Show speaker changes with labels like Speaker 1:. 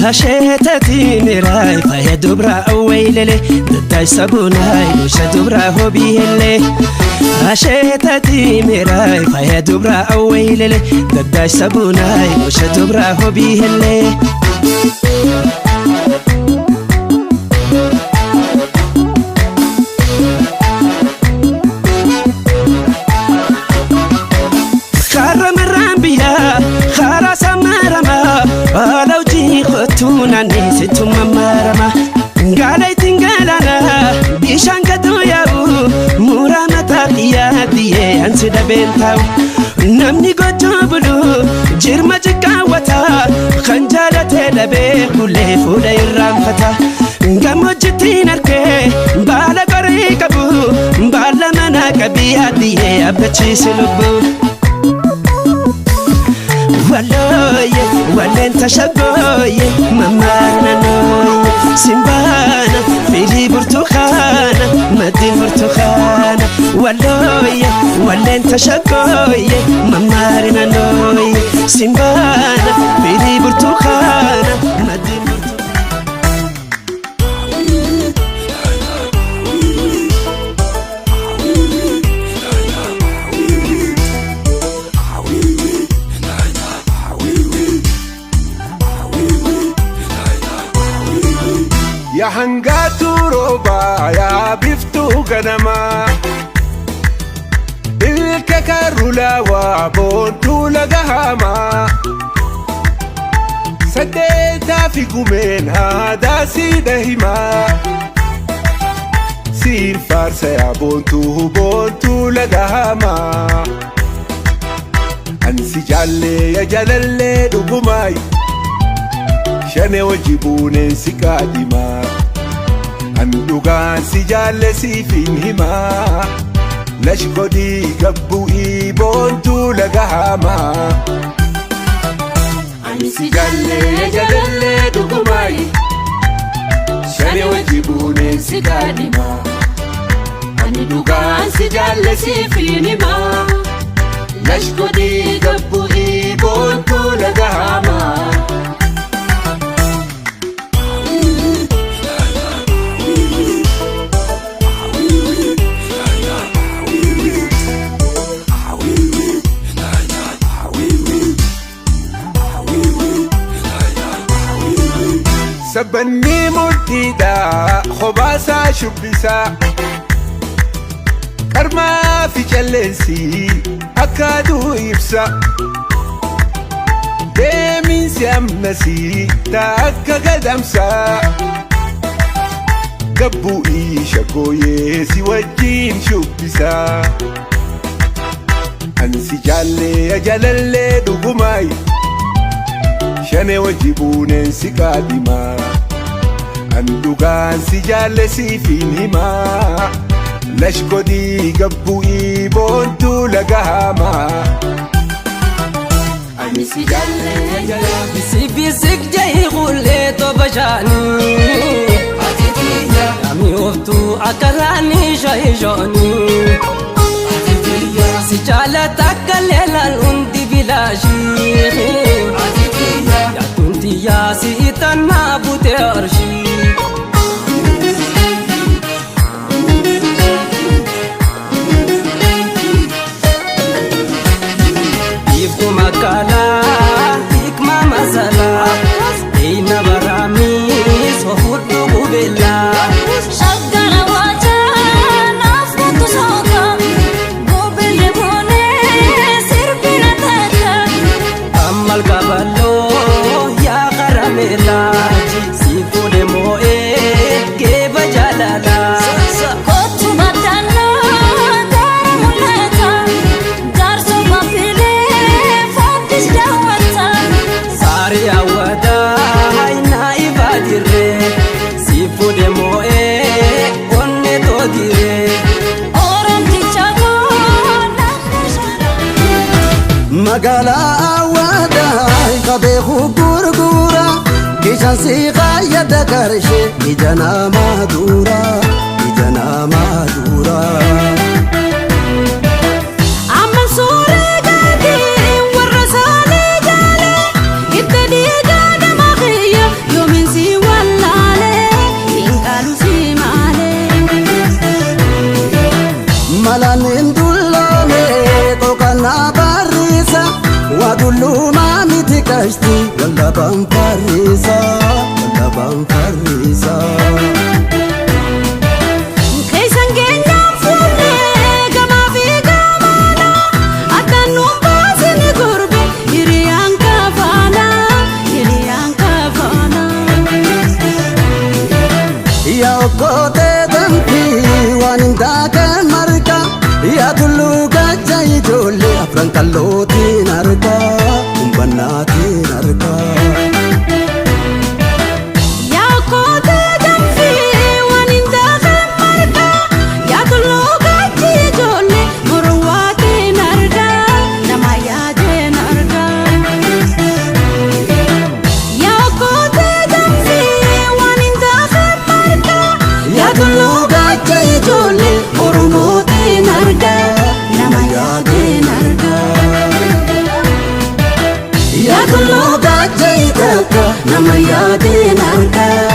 Speaker 1: Asheetati mirai faya dubra awwaylele daddaay sabunaay lusha dubra hobiihelle. Asheetati mirai faya dubra awwaylele daddaay sabunaay lusha dubra hobiihelle. Karaa biyyaa karaa samarama alawjii kottuu naannii situ mamarama. Gaala ittiin galaana bishaan gaduu yaa'u muraa mataa kiyyaa diyyee ansi dhabeen taa'u. Namni gochuu bulu jirma ciqqaawwata kan jaalatee dhabee kulee fuula irraanfata. Gammoojjittiin arkee baala qorii qabu baala manaa qabii adiyyee abbachiisi lubbuu. Walooye walleen tashaggooye mammaarnanooye simbaana firii burtukaana maddii burtukaana. Walooye walleen tashaggooye mammaarnanooye simbaana firii burtukaana maddii burtukaana.
Speaker 2: Yaa hangaatu roobaa, yaa biftuu ganamaa, ilka karrulaawaa boontuu laga hamaa, saddeetaa fi gumeen aadaa siidha himaa, siin faarsa yaa boontuu, boontuu laga hamaa. Ansi jaallee yaa jaalallee dhugumaayi, shane wajji buuneen si qaadimaa. An dhugaan si jaalle siifin himaa, lash godhii gabbu'ii boontuu laga hamaa.
Speaker 3: Ani si jaallee jaalallee dhugumaayi,
Speaker 2: shane wajji buuneen si qaadimaa.
Speaker 3: Ani dhugaan si jaalle siifin himaa, lash godhii gabbu'ii
Speaker 2: boontuu laga hamaa. Sabbanni murtiidha khobaasaa shubbisaa, qarmaa fi calleensi akka aduu ibsa, deeminsi ammasii taa akka gadamsaa, gabbu'ii shaggooyee si wajjiin shubbisaa. Ansi jaallee jaalallee dhugumaayi, shane wajji buuneen si qaadimaa. An dhugaan si jaalle siifin himaa, lash godhii gabbu'ii boontuu laga hamaa.
Speaker 3: Ani si jaallee jaalala.
Speaker 4: Bisik bisik jahi qullee tobashaanii. Ami oftu akaraani shahishooni. Si jaalata akka leelaan hundi bilaashii. Yaatunti yaasi itanaa bute arshii. Iftu makkalaa hikma masalaa. Eina baraamis hofudhu gubellaa.
Speaker 5: Shaggara waacaa naaf kottu sooka gobbelle boonee sirbina takka.
Speaker 4: Ammal kaballoo yaa karameelaa si fuudhe moo'ee geeba jaalalaa.
Speaker 5: Kottu baddannaa gaara mul'ata jaarsummaa filee fooddis daawwata.
Speaker 4: Saarii hawwataa hainaa ifaa dirree si fuudhe moo'ee onnee tootiree.
Speaker 5: Oromticha goona shara.
Speaker 6: Magaalaa Awwaadaa qabee gurgura kishaan si qayyada qarshee ija namaa dura, ija namaa dura.
Speaker 5: Amma suuraa gaarii warra isaanii jaalee itti dhiigaa nama kiyya yoo.
Speaker 6: qashti wallabaan farrisaa wallabaan farrisaa.
Speaker 5: Keessan keenyaan fuullee gamaa fi gamaana akkan nuun baasini gurbe hiriyaan kafaana hiriyaan kafaana.
Speaker 6: Yaa okkotee danfii waan hin daakan marga yaa tulluu gacha ijoollee afran qallootiin arga humbannaatiin arga.
Speaker 5: Yaa okkotee danfii waan hin daakan marga yaa tulluu gachi ijoollee morwaatiin argaa nama yaadeen argaa. Yaa okkotee danfii waan hin daakan marga yaa tulluu gacha ijoollee oromootiin argaa nama yaadeen argaa.
Speaker 6: Yaa tulluu gacha ijaaka nama yaadeen argaa.